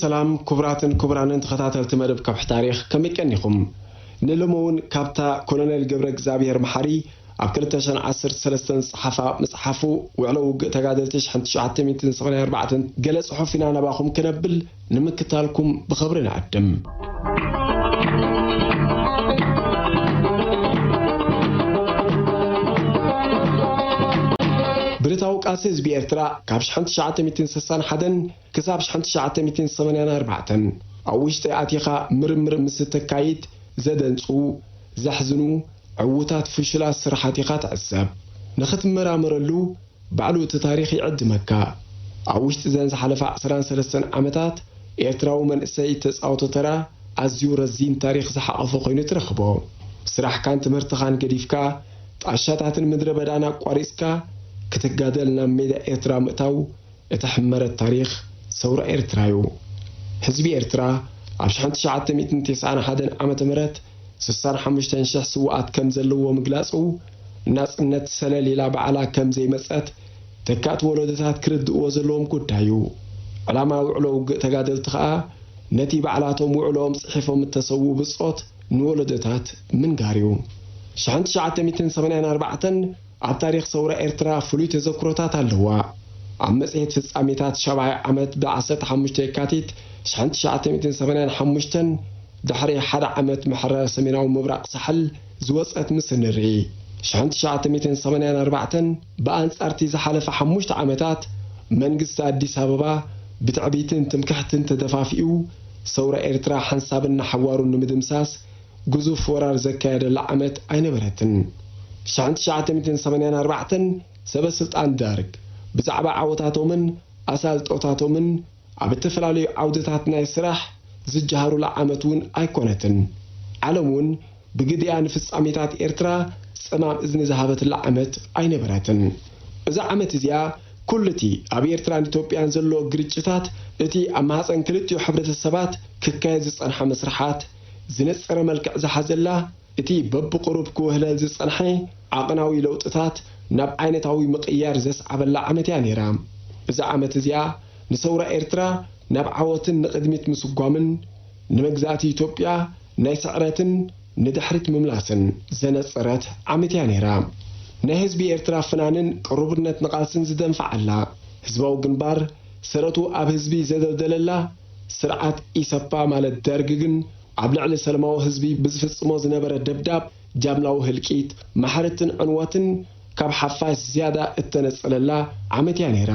ሰላም ክቡራትን ክቡራንን ተኸታተልቲ መደብ ከውሒ ታሪኽ፣ ከመይ ቀኒኹም? ንሎሚ እውን ካብታ ኮሎኔል ገብረ እግዚኣብሔር መሓሪ ኣብ ክልተ ሽሕን ዓሰርተ ሰለስተን ዝጸሓፋ መጽሓፉ ውዕሎ ውግእ ተጋደልቲ ሽሕን ትሽዓተ ሚእትን ሰማንያን ኣርባዕተን ገለ ጽሑፍ ኢና ናባኹም ክነብል ንምክታልኩም ብኽብሪ ንዕድም። ብረታዊ ቃልሲ ህዝቢ ኤርትራ ካብ ሽሕን ትሽዓተ ሚእትን ስሳን ሓደን ክሳብ ሽሕን ትሽዓተ ሚእትን ሰማንያን ኣርባዕተን ኣብ ውሽጢ ኣቲኻ ምርምር ምስ እተካይድ ዘደንጹ፣ ዘሕዝኑ፣ ዕዉታት ፍሹላት ስራሓት ኢኻ ትዕዘብ። ንኽትመራመረሉ ባዕሉ እቲ ታሪኽ ይዕድመካ። ኣብ ውሽጢ ዘን ዝሓለፋ ዕስራን ሰለስተን ዓመታት ኤርትራዊ መንእሰይ እተጻወቶ ተራ ኣዝዩ ረዚን ታሪኽ ዝሓቖፈ ኮይኑ ትረኽቦ። ስራሕካን ትምህርትኻን ገዲፍካ፣ ጣሻታትን ምድረ በዳን ኣቋሪጽካ ክትጋደል ናብ ሜዳ ኤርትራ ምእታው እቲ ሕመረት ታሪኽ ሰውራ ኤርትራ እዩ። ህዝቢ ኤርትራ ኣብ ሽሕን ትሽዓተ ሚእትን ተስዓን ሓደን ዓመተ ምህረት ስሳን ሓሙሽተን ሽሕ ስውኣት ከም ዘለዎ ምግላጹ፣ ናጽነት ሰለል ኢላ ባዕላ ከም ዘይመጸት ተካእቲ ወለዶታት ክርድእዎ ዘለዎም ጉዳይ እዩ። ዕላማ ውዕሎ ውግእ ተጋደልቲ ከኣ ነቲ ባዕላቶም ውዕሎኦም ጽሒፎም እተሰውኡ ብጾት ንወለዶታት ምንጋር እዩ። ሽሕን ትሽዓተ ሚእትን ሰማንያን ኣርባዕተን ኣብ ታሪኽ ሰውራ ኤርትራ ፍሉይ ተዘክሮታት ኣለዋ። ኣብ መጽሔት ፍጻሜታት ሻብዓይ ዓመት ብ ዓሰርተ ሓሙሽተ የካቲት ሽሕን ትሽዓተ ሚእትን ሰማንያን ሓሙሽተን ድሕሪ ሓደ ዓመት ምሕራር ሰሜናዊ ምብራቕ ሳሕል ዝወጸት ምስል ንርኢ። ሽሕን ትሽዓተ ሚእትን ሰማንያን ኣርባዕተን ብኣንጻር እቲ ዝሓለፈ ሓሙሽተ ዓመታት መንግስቲ ኣዲስ ኣበባ ብትዕቢትን ትምክሕትን ተደፋፊኡ ሰውራ ኤርትራ ሓንሳብን ንሓዋሩን ንምድምሳስ ግዙፍ ወራር ዘካየደላ ዓመት ኣይነበረትን። ሽሕን ትሽዓተ ሚእትን ሰማንያን ኣርባዕተን ሰበ ስልጣን ደርግ ብዛዕባ ዓወታቶምን ኣሳልጦታቶምን ኣብ እተፈላለዩ ዓውድታት ናይ ስራሕ ዝጀሃሩላ ዓመት እውን ኣይኮነትን። ዓለም እውን ብግዲኣ ንፍጻሜታት ኤርትራ ጸማም እዝኒ ዝሃበትላ ዓመት ኣይነበረትን። እዛ ዓመት እዚኣ ኩሉ እቲ ኣብ ኤርትራን ኢትዮጵያን ዘሎ ግርጭታት፣ እቲ ኣብ ማህጸን ክልቲኡ ሕብረተሰባት ክካየድ ዝጸንሓ መስርሓት ዝነጸረ መልክዕ ዝሓዘላ፣ እቲ በብቁሩብ ክውህለል ዝጸንሐ ዓቕናዊ ለውጥታት ናብ ዓይነታዊ ምቕያር ዘስዓበላ ዓመት እያ ነይራ። እዛ ዓመት እዚኣ ንሰውራ ኤርትራ ናብ ዓወትን ንቕድሚት ምስጓምን ንመግዛእቲ ኢትዮጵያ ናይ ስዕረትን ንድሕሪት ምምላስን ዘነጸረት ዓመት እያ ነይራ። ናይ ህዝቢ ኤርትራ ፍናንን ቅሩብነት ንቓልስን ዝደንፍዓላ፣ ህዝባዊ ግንባር ሰረቱ ኣብ ህዝቢ ዘደልደለላ፣ ስርዓት ኢሰፓ ማለት ደርግ ግን ኣብ ልዕሊ ሰለማዊ ህዝቢ ብዝፍጽሞ ዝነበረ ደብዳብ ጃምላዊ ህልቂት፣ ማሕረትን ዕንወትን ካብ ሓፋሽ ዝያዳ እተነጸለላ ዓመት እያ ነይራ።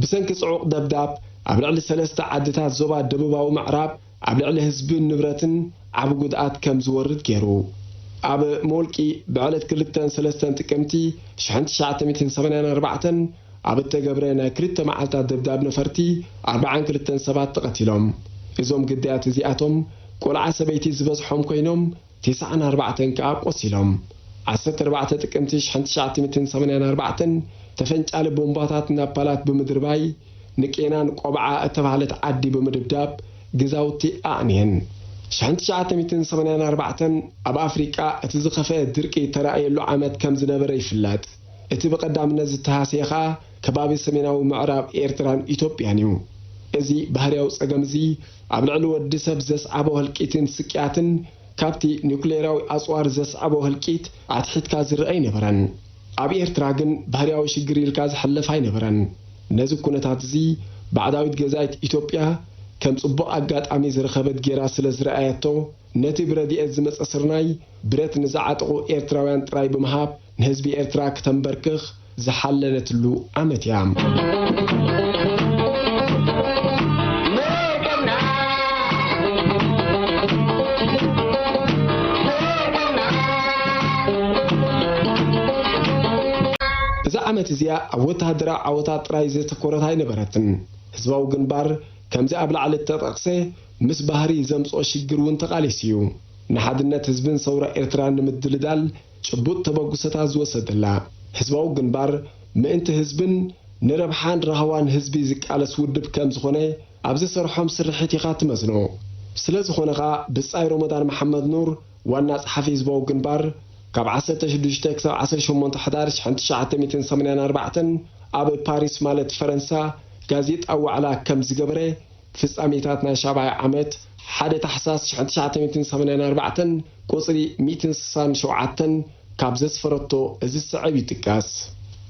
ብሰንኪ ጽዑቕ ደብዳብ ኣብ ልዕሊ ሰለስተ ዓድታት ዞባ ደቡባዊ ምዕራብ ኣብ ልዕሊ ህዝብን ንብረትን ዓቢ ጉድኣት ከም ዝወርድ ገይሩ። ኣብ ሞልቂ ብዕለት ክልተን ሰለስተን ጥቅምቲ ሽሕን ትሽዓተ ሚእትን ሰማንያን ኣርባዕተን ኣብ እተገብረ ናይ ክልተ መዓልታት ደብዳብ ነፈርቲ ኣርብዓን ክልተን ሰባት ተቐቲሎም። እዞም ግዳያት እዚኣቶም ቆልዓ ሰበይቲ ዝበዝሖም ኮይኖም፣ ተስዓን ኣርባዕተን ከኣ ቆሲሎም። ዓሰርተ ኣርባዕተ ጥቅምቲ ሽሕን ትሽዓተ ሚእትን ሰማንያን ኣርባዕተን ተፈንጫሊ ቦምባታት ናብ ፓላት ብምድርባይ፣ ንቄናን ቆብዓ እተባህለት ዓዲ ብምድብዳብ፣ ገዛውቲ ኣዕንየን። ሽሕን ትሽዓተ ሚእትን ሰማንያን ኣርባዕተን ኣብ ኣፍሪቃ እቲ ዝኸፍአ ድርቂ እተራእየሉ ዓመት ከም ዝነበረ ይፍለጥ። እቲ ብቐዳምነት ዝተሃስየ ኸኣ ከባቢ ሰሜናዊ ምዕራብ ኤርትራን ኢትዮጵያን እዩ። እዚ ባህርያዊ ጸገም እዚ ኣብ ልዕሊ ወዲ ሰብ ዘስዓቦ ህልቂትን ስቅያትን ካብቲ ኒውክሌራዊ ኣጽዋር ዘስዓቦ ህልቂት ኣትሒትካ ዝረአ ኣይነበረን። ኣብ ኤርትራ ግን ባህርያዊ ሽግር ኢልካ ዝሕለፍ ኣይነበረን። ነዚ ኩነታት እዚ ባዕዳዊት ገዛኢት ኢትዮጵያ ከም ጽቡቕ ኣጋጣሚ ዝረኸበት ጌራ ስለ ዝረኣየቶ፣ ነቲ ብረድኤት ዝመጸ ስርናይ ብረት ንዝዓጠቑ ኤርትራውያን ጥራይ ብምሃብ ንህዝቢ ኤርትራ ክተንበርክኽ ዝሓለነትሉ ዓመት እያ። እዛ ዓመት እዚኣ ኣብ ወተሃደራዊ ዓወታት ጥራይ ዘተኮረት ኣይነበረትን። ህዝባዊ ግንባር ከምዚ ኣብ ላዕሊ እተጠቕሰ ምስ ባህሪ ዘምጽኦ ሽግር እውን ተቓሊሱ እዩ። ንሓድነት ህዝብን ሰውራ ኤርትራን ንምድልዳል ጭቡጥ ተበግሶታት ዝወሰደላ። ህዝባዊ ግንባር ምእንቲ ህዝብን ንረብሓን ራህዋን ህዝቢ ዝቃለስ ውድብ ከም ዝኾነ ኣብ ዝሰርሖም ስርሒት ኢኻ ትመዝኖ። ስለ ዝኾነ ኸኣ ብጻይ ሮመዳን መሓመድ ኑር ዋና ጸሓፊ ህዝባዊ ግንባር ካብ ዓሰርተ ሽዱሽተ ክሳብ ዓሰርተ ሸሞንተ ሕዳር ሽሕን ትሽዓተ ሚእትን ሰማንያን ኣርባዕተን ኣብ ፓሪስ ማለት ፈረንሳ ጋዜጣ ዋዕላ ከም ዝገበረ ፍጻሜታት ናይ ሻብዓይ ዓመት ሓደ ታሕሳስ ሽሕን ትሽዓተ ሚእትን ሰማንያን ኣርባዕተን ቁጽሪ ሚእትን ስሳን ሸውዓተን ካብ ዘስፈረቶ እዚ ዝስዕብ ይጥቀስ።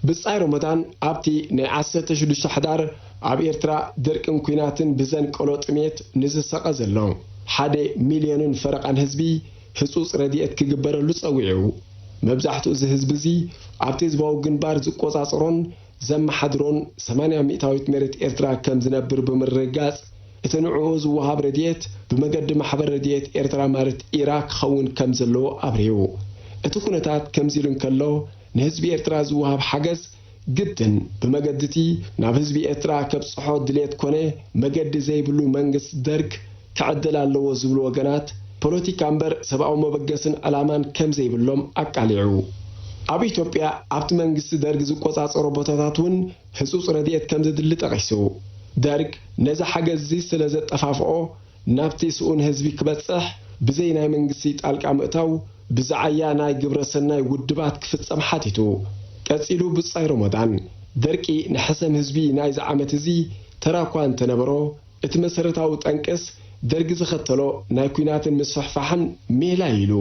ብጻይ ሮሞዳን ኣብቲ ናይ ዓሰርተ ሽዱሽተ ሕዳር ኣብ ኤርትራ ደርቅን ኲናትን ብዘንቀሎ ጥሜት ንዝሰቐ ዘሎ ሓደ ሚልዮንን ፈረቓን ህዝቢ ህጹጽ ረድኤት ክግበረሉ ጸዊዑ። መብዛሕትኡ እዚ ህዝቢ እዚ ኣብቲ ህዝባዊ ግንባር ዝቆጻጸሮን ዘመሓድሮን ሰማንያ ሚእታዊት መሬት ኤርትራ ከም ዝነብር ብምርግጋጽ፣ እቲ ንዕኡ ዝወሃብ ረድኤት ብመገዲ ማሕበር ረድኤት ኤርትራ ማለት ኢራ ክኸውን ከም ዘለዎ ኣብሪሁ። እቲ ኩነታት ከምዚ ኢሉ እንከሎ፣ ንህዝቢ ኤርትራ ዝወሃብ ሓገዝ ግድን ብመገዲ እቲ ናብ ህዝቢ ኤርትራ ከብጽሖ ድሌት ኮነ መገዲ ዘይብሉ መንግስቲ ደርግ ክዕደል ኣለዎ ዝብሉ ወገናት፣ ፖለቲካ እምበር ሰብኣዊ መበገስን ዕላማን ከም ዘይብሎም ኣቃሊዑ። ኣብ ኢትዮጵያ ኣብቲ መንግስቲ ደርግ ዝቆጻጸሮ ቦታታት እውን ህጹጽ ረድኤት ከም ዘድሊ ጠቒሱ። ደርግ ነዚ ሓገዝ እዚ ስለ ዘጠፋፍኦ፣ ናብቲ ስኡን ህዝቢ ክበጽሕ ብዘይ ናይ መንግስቲ ጣልቃ ምእታው ብዝዓያ ናይ ግብረ ሰናይ ውድባት ክፍጸም ሓቲቱ። ቀጺሉ ብጻይ ሮሞዳን፣ ደርቂ ንሕሰም ህዝቢ ናይዚ ዓመት እዚ ተራ እኳ እንተነበሮ፣ እቲ መሰረታዊ ጠንቅስ ደርጊ ዝኸተሎ ናይ ኲናትን ምስፍሕፋሕን ሜላ እዩ ኢሉ።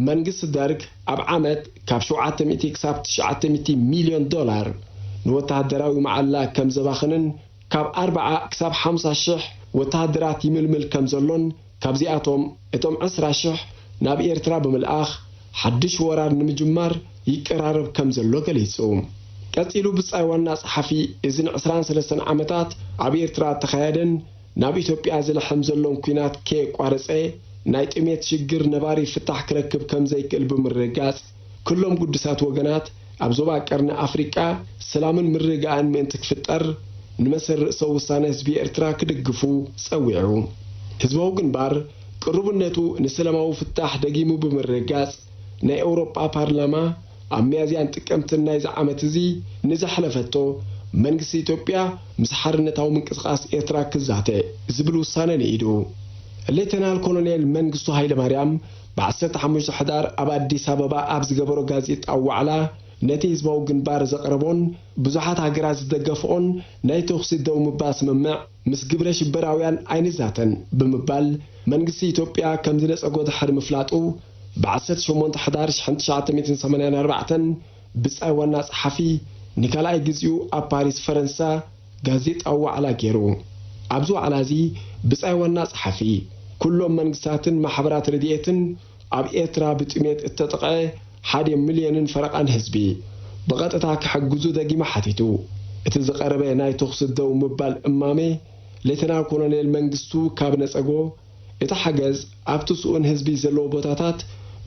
መንግስቲ ደርግ ኣብ ዓመት ካብ ሸውዓተ ሚእቲ ክሳብ ትሽዓተ ሚእቲ ሚልዮን ዶላር ንወተሃደራዊ መዓላ ከም ዘባኽንን ካብ ኣርብዓ ክሳብ ሓምሳ ሽሕ ወተሃደራት ይምልምል ከም ዘሎን ካብዚኣቶም እቶም ዕስራ ሽሕ ናብ ኤርትራ ብምልኣኽ ሓድሽ ወራር ንምጅማር ይቀራረብ ከም ዘሎ ገሊጹ። ቀጺሉ ብጻይ ዋና ጸሓፊ እዚ ንዕስራን ሰለስተን ዓመታት ኣብ ኤርትራ እተኻየደን ናብ ኢትዮጵያ ዝልሕም ዘሎን ኲናት ከየቋረጸ ናይ ጥሜት ሽግር ነባሪ ፍታሕ ክረክብ ከም ዘይክእል ብምርግጋጽ፣ ኩሎም ግዱሳት ወገናት ኣብ ዞባ ቀርኒ ኣፍሪቃ ሰላምን ምርግጋእን ምእንቲ ክፍጠር ንመሰል ርእሰ ውሳነ ህዝቢ ኤርትራ ክድግፉ ጸዊዑ። ህዝባዊ ግንባር ቅሩብነቱ ንሰላማዊ ፍታሕ ደጊሙ ብምርግጋጽ፣ ናይ ኤውሮጳ ፓርላማ ኣብ ሚያዝያን ጥቅምትን ናይዚ ዓመት እዚ ንዘሕለፈቶ፣ መንግስቲ ኢትዮጵያ ምስ ሓርነታዊ ምንቅስቓስ ኤርትራ ክዛተ ዝብል ውሳነ ንኢዱ። ሌተናል ኮሎኔል መንግስቱ ሃይለማርያም ብዓሰርተ ሓሙሽተ ሕዳር ኣብ ኣዲስ ኣበባ ኣብ ዝገበሮ ጋዜጣዊ ዋዕላ፣ ነቲ ህዝባዊ ግንባር ዘቕረቦን ብዙሓት ሃገራት ዝደገፍኦን ናይ ተኹሲ ደው ምባል ስምምዕ ምስ ግብረ ሽበራውያን ኣይንዛተን ብምባል መንግስቲ ኢትዮጵያ ከም ዝነጸጎ ድሕሪ ምፍላጡ፣ ብ ዓሰርተ ሸሞንተ ሕዳር ሽሕን ትሽዓተ ሚእትን ሰማንያን ኣርባዕተን ብጻይ ዋና ጸሓፊ ንካልኣይ ግዜኡ ኣብ ፓሪስ ፈረንሳ ጋዜጣዊ ዋዕላ ገይሩ። ኣብዚ ዋዕላ እዚ ብጻይ ዋና ጸሓፊ፣ ኩሎም መንግስታትን ማሕበራት ረድኤትን ኣብ ኤርትራ ብጥሜት እተጠቕዐ ሓደ ሚልዮንን ፈረቓን ህዝቢ ብቐጥታ ክሕግዙ ደጊሙ ሓቲቱ። እቲ ዝቐረበ ናይ ተኹሲ ደው ምባል እማመ፣ ሌተናል ኮሎኔል መንግስቱ ካብ ነጸጎ፣ እቲ ሓገዝ ኣብቲ ስኡን ህዝቢ ዘለዎ ቦታታት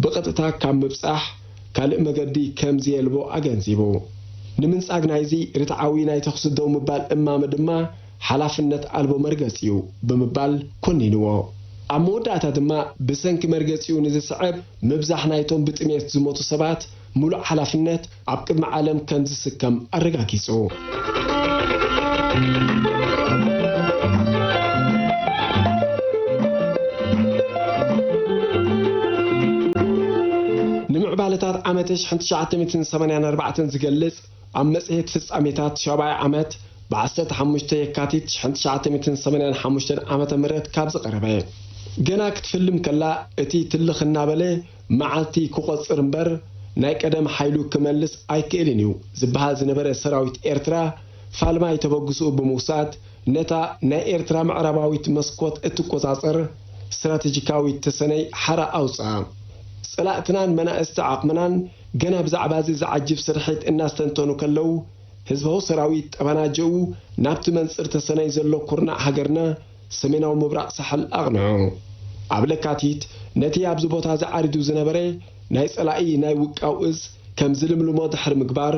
ብቐጥታ ካብ ምብጻሕ ካልእ መገዲ ከም ዘየልቦ ኣገንዚቡ። ንምንጻግ ናይዚ ርትዓዊ ናይ ተኹሲ ደው ምባል እማመ ድማ ሓላፍነት ኣልቦ መርገጺ እዩ ብምባል ኮኒንዎ። ኣብ መወዳእታ ድማ ብሰንኪ መርገጺኡ ንዝስዕብ ምብዛሕ ናይቶም ብጥሜት ዝሞቱ ሰባት ምሉእ ሓላፍነት ኣብ ቅድሚ ዓለም ከም ዝስከም ኣረጋጊጹ። ንምዕባለታት ዓመተ ሽሕን ትሽዓተ ሚእትን ሰማንያን ኣርባዕተን ዝገልጽ ኣብ መጽሔት ፍጻሜታት ሻብዓይ ዓመት ብ ዓሰርተ ሓሙሽተ የካቲት ሽሕን ትሽዓተ ሚእትን ሰማንያን ሓሙሽተን ዓመተ ምህረት ካብ ዝቐረበ፣ ገና ክትፍልም ከላ እቲ ትልኽ እናበለ መዓልቲ ክቖጽር እምበር ናይ ቀደም ሓይሉ ክመልስ ኣይክእልን እዩ ዝበሃል ዝነበረ ሰራዊት ኤርትራ ፋልማይ ተበግስኡ ብምውሳድ ነታ ናይ ኤርትራ ምዕራባዊት መስኮት እትቆጻጸር ስትራተጂካዊት ተሰነይ ሓራ ኣውጽኣ። ጸላእትናን መናእስቲ ዓቕምናን ገና ብዛዕባ እዚ ዝዓጅብ ስርሒት እናስተንተኑ ከለዉ፣ ህዝባዊ ሰራዊት ጠባናጀኡ ናብቲ መንጽር ተሰነይ ዘሎ ኩርናዕ ሃገርና ሰሜናዊ ምብራቕ ሳሕል ኣቕንዑ። ኣብ ለካቲት ነቲ ኣብዚ ቦታ እዚ ዓሪዱ ዝነበረ ናይ ጸላኢ ናይ ውቃው እዝ ከም ዝልምልሞ ድሕሪ ምግባር፣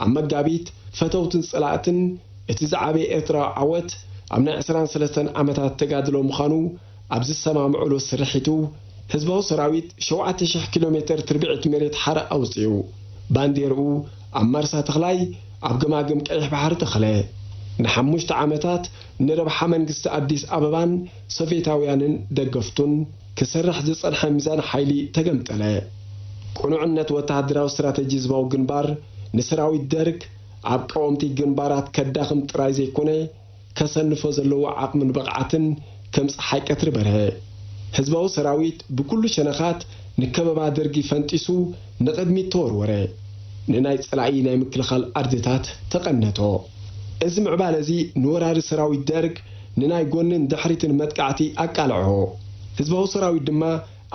ኣብ መጋቢት ፈተውትን ጸላእትን እቲ ዝዓበየ ኤርትራዊ ዓወት ኣብ ናይ ዕስራን ሰለስተን ዓመታት ተጋድሎ ምዃኑ ኣብ ዝሰማምዑሉ ስርሒቱ፣ ህዝባዊ ሰራዊት ሸውዓተ ሽሕ ኪሎ ሜተር ትርብዒት መሬት ሓራ ኣውጺኡ። ባንዴርኡ ኣብ ማርሳ ተኽላይ ኣብ ገማግም ቀይሕ ባሕሪ ተኸለ። ንሓሙሽተ ዓመታት ንረብሓ መንግስቲ ኣዲስ ኣበባን ሶቬታውያንን ደገፍቱን ክሰርሕ ዝጸንሐ ሚዛን ሓይሊ ተገምጠለ። ቅኑዕነት ወተሃደራዊ ስትራተጂ ህዝባዊ ግንባር ንሰራዊት ደርግ ኣብ ቀወምቲ ግንባራት ከዳኽም ጥራይ ዘይኮነ፣ ከሰንፎ ዘለዎ ዓቕምን ብቕዓትን ከም ጸሓይ ቀትሪ በርሀ። ህዝባዊ ሰራዊት ብኩሉ ሸነኻት ንከበባ ደርጊ ፈንጢሱ ንቕድሚት ተወርወረ። ንናይ ጸላኢ ናይ ምክልኻል ዓድታት ተቐነቶ። እዚ ምዕባለ እዚ ንወራሪ ሰራዊት ደርግ ንናይ ጎንን ድሕሪትን መጥቃዕቲ ኣቃልዖ። ህዝባዊ ሰራዊት ድማ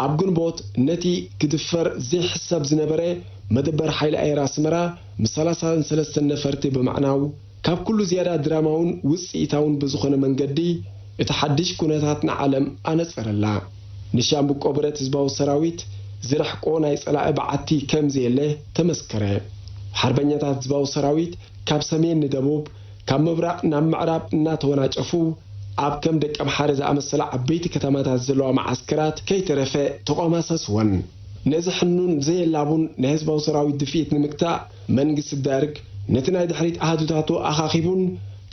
ኣብ ግንቦት ነቲ ክድፈር ዘይሕሰብ ዝነበረ መደበር ሓይሊ ኣየር ኣስመራ ምስ ሰላሳን ሰለስተን ነፈርቲ ብምዕናው፣ ካብ ኩሉ ዝያዳ ድራማውን ውጽኢታውን ብዝኾነ መንገዲ፣ እቲ ሓድሽ ኩነታት ንዓለም ኣነጸረላ። ንሻምብቆ ብረት ህዝባዊ ሰራዊት ዝርሕቆ ናይ ጸላኢ በዓቲ ከም ዘየለ ተመስከረ። ሓርበኛታት ህዝባዊ ሰራዊት ካብ ሰሜን ንደቡብ፣ ካብ ምብራቕ ናብ ምዕራብ እናተወናጨፉ፣ ኣብ ከም ደቀምሓረ ዝኣመሰላ ዓበይቲ ከተማታት ዘለዋ መዓስከራት ከይተረፈ ተቋማሰስወን። ነዚ ሕኑን ዘየላቡን ናይ ህዝባዊ ሰራዊት ድፍኢት ንምግታእ፣ መንግስቲ ደርግ ነቲ ናይ ድሕሪት ኣሃዱታቱ ኣኻኺቡን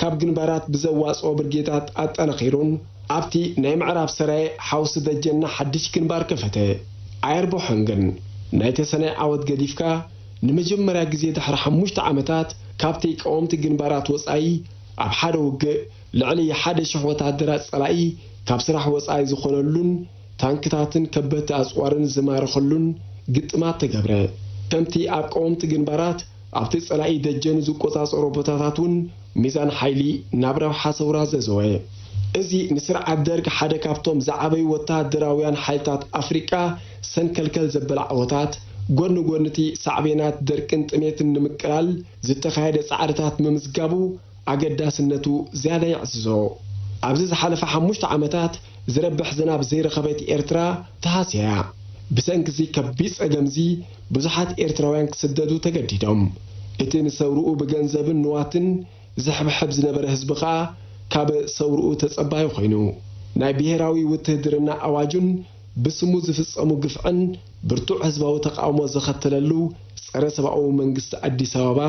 ካብ ግንባራት ብዘዋጽኦ ብርጌታት ኣጠናኺሩን፣ ኣብቲ ናይ ምዕራብ ሰራየ ሓውሲ ደጀንና ሓድሽ ግንባር ከፈተ። ኣየርቦሖን ግን፣ ናይ ተሰነይ ዓወት ገዲፍካ፣ ንመጀመርያ ግዜ ድሕሪ ሓሙሽተ ዓመታት ካብቲ ቀወምቲ ግንባራት ወጻኢ፣ ኣብ ሓደ ውግእ ልዕሊ ሓደ ሽሕ ወተሃደራት ጸላኢ ካብ ስራሕ ወጻኢ ዝኾነሉን ታንክታትን ከበድቲ ኣጽዋርን ዝማረኸሉን ግጥማት ተገብረ። ከምቲ ኣብ ቀወምቲ ግንባራት፣ ኣብቲ ጸላኢ ደጀኑ ዝቆጻጸሮ ቦታታት እውን ሚዛን ሓይሊ ናብ ረብሓ ሰውራ ዘዘወ። እዚ ንስርዓት ደርግ ሓደ ካብቶም ዝዓበዩ ወተሃደራውያን ሓይልታት ኣፍሪቃ ሰንከልከል ዘበለ ዓወታት፣ ጎኒ ጎኒ እቲ ሳዕቤናት ደርቅን ጥሜትን ንምቅላል ዝተኻየደ ጻዕርታት ምምዝጋቡ ኣገዳስነቱ ዝያዳ የዕዝዞ። ኣብዚ ዝሓለፈ ሓሙሽተ ዓመታት ዝረብሕ ዝናብ ዘይረኸበት ኤርትራ ተሃስያ። ብሰንኪ እዚ ከቢድ ጸገምዚ ብዙሓት ኤርትራውያን ክስደዱ ተገዲዶም። እቲ ንሰውርኡ ብገንዘብን ንዋትን ዝሕብሕብ ዝነበረ ህዝቢ ኸኣ ካብ ሰውርኡ ተጸባዩ ኮይኑ። ናይ ብሄራዊ ውትህድርና ኣዋጁን ብስሙ ዝፍጸሙ ግፍዕን ብርቱዕ ህዝባዊ ተቓውሞ ዘኸተለሉ ጸረ ሰብኣዊ መንግስቲ ኣዲስ ኣበባ፣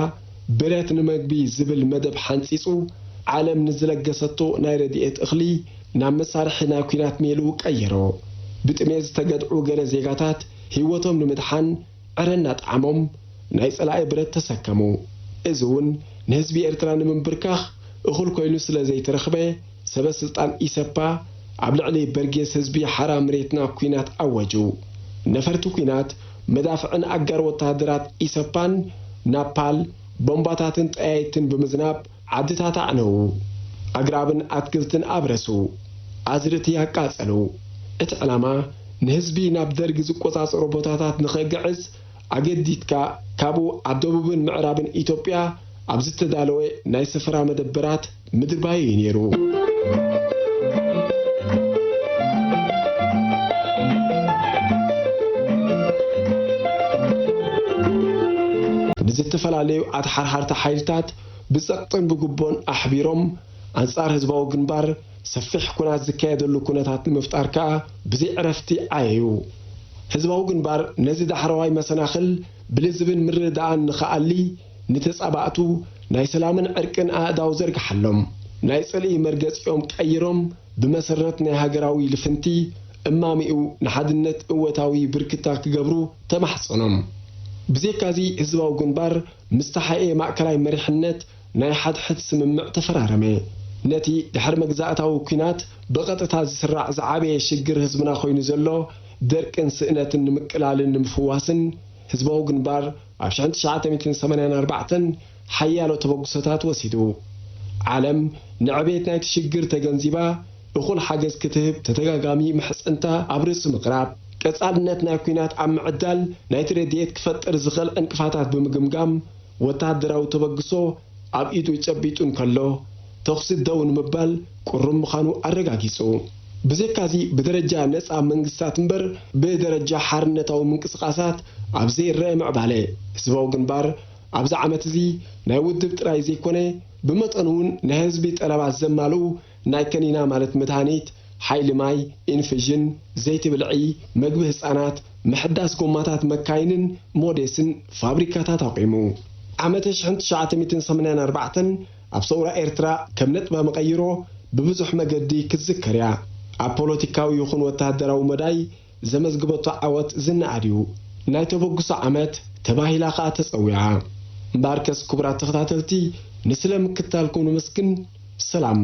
ብረት ንመግቢ ዝብል መደብ ሓንጺጹ፣ ዓለም ንዝለገሰቶ ናይ ረድኤት እኽሊ ናብ መሳርሒ ናይ ኲናት ሜልኡ ቀየሮ። ብጥሜት ዝተገድዑ ገለ ዜጋታት ህይወቶም ንምድሓን ዕረ እናጠዓሞም ናይ ጸላኢ ብረት ተሰከሙ። እዚ እውን ንህዝቢ ኤርትራ ንምንብርካኽ እኹል ኮይኑ ስለ ዘይተረኽበ፣ ሰበ ስልጣን ኢሰፓ ኣብ ልዕሊ በርጌስ ህዝቢ ሓራ መሬትና ኲናት ኣወጁ። ነፈርቲ ኲናት፣ መዳፍዕን ኣጋር ወተሃደራት ኢሰፓን ናፓል፣ ቦምባታትን ጠያይትን ብምዝናብ ዓድታት ኣዕነዉ። ኣግራብን ኣትክልትን ኣብረሱ። ኣዝርእቲ ኣቃጸሉ። እቲ ዕላማ ንህዝቢ ናብ ደርጊ ዝቆጻጸሮ ቦታታት ንኸግዕዝ ኣገዲድካ ካብኡ ኣብ ደቡብን ምዕራብን ኢትዮጵያ ኣብ ዝተዳለወ ናይ ስፍራ መደበራት ምድርባዩ እዩ ነይሩ። ንዝተፈላለዩ ኣትሓርሓርቲ ሓይልታት ብጸቕጥን ብጉቦን ኣሕቢሮም ኣንጻር ህዝባዊ ግንባር ሰፊሕ ኲናት ዝካየደሉ ኩነታት ንምፍጣር ከኣ ብዘይ ዕረፍቲ ዓየዩ። ህዝባዊ ግንባር ነዚ ዳሕረዋይ መሰናኽል ብልዝብን ምርድዳእን ንኽኣሊ ንተጻባእቱ ናይ ሰላምን ዕርቅን ኣእዳው ዘርግሓሎም። ናይ ጽልኢ መርገጺኦም ቀይሮም ብመሰረት ናይ ሃገራዊ ልፍንቲ እማሚኡ ንሓድነት እወታዊ ብርክታ ክገብሩ ተማሕጸኖም። ብዘይካዚ ህዝባዊ ግንባር ምስ ተሓኤ ማእከላይ መሪሕነት ናይ ሓድሕድ ስምምዕ ተፈራረመ። ነቲ ድሕሪ መግዛእታዊ ኲናት ብቐጥታ ዝስራዕ ዝዓበየ ሽግር ህዝብና ኮይኑ ዘሎ ደርቅን ስእነትን ንምቅላልን ንምፍዋስን ህዝባዊ ግንባር ኣብ ሽሕን ትሽዓተ ሚእትን ሰማንያን ኣርባዕተን ሓያሎ ተበግሶታት ወሲዱ። ዓለም ንዕቤት ናይቲ ሽግር ተገንዚባ እኹል ሓገዝ ክትህብ ተደጋጋሚ ምሕጽንታ ኣብ ርእሲ ምቕራብ፣ ቀጻልነት ናይ ኲናት ኣብ ምዕዳል ናይቲ ረድኤት ክፈጥር ዝኽእል ዕንቅፋታት ብምግምጋም፣ ወተሃደራዊ ተበግሶ ኣብ ኢዱ ጨቢጡ እንከሎ፣ ተኹሲ ደው ንምባል ቅሩብ ምዃኑ ኣረጋጊጹ። ብዘይካዚ፣ ብደረጃ ነጻ መንግስታት እምበር ብደረጃ ሓርነታዊ ምንቅስቓሳት ኣብ ዘይረአ ምዕባለ፣ ህዝባዊ ግንባር ኣብዚ ዓመት እዚ ናይ ውድብ ጥራይ ዘይኮነ፣ ብመጠኑ እውን ናይ ህዝቢ ጠለባት ዘማልኡ ናይ ከኒና ማለት መድሃኒት፣ ሓይሊ ማይ፣ ኢንፍዥን፣ ዘይቲ ብልዒ፣ መግቢ ህጻናት፣ ምሕዳስ ጎማታት መካይንን ሞዴስን ፋብሪካታት ኣቑሙ። ዓመተ ሽሕን ትሽዓተ ሚእትን ሰማንያን ኣርባዕተን ኣብ ሰውራ ኤርትራ ከም ነጥበ መቐይሮ ብብዙሕ መገዲ ክትዝከር እያ። ኣብ ፖለቲካዊ ይኹን ወተሃደራዊ መዳይ ዘመዝግበቶ ዓወት ዝነኣድ እዩ። ናይ ተበግሶ ዓመት ተባሂላ ከኣ ተጸዊዓ። እምበኣርከስ ክቡራት ተኸታተልቲ፣ ንስለ ምክትታልኩም ነመስግን። ሰላም።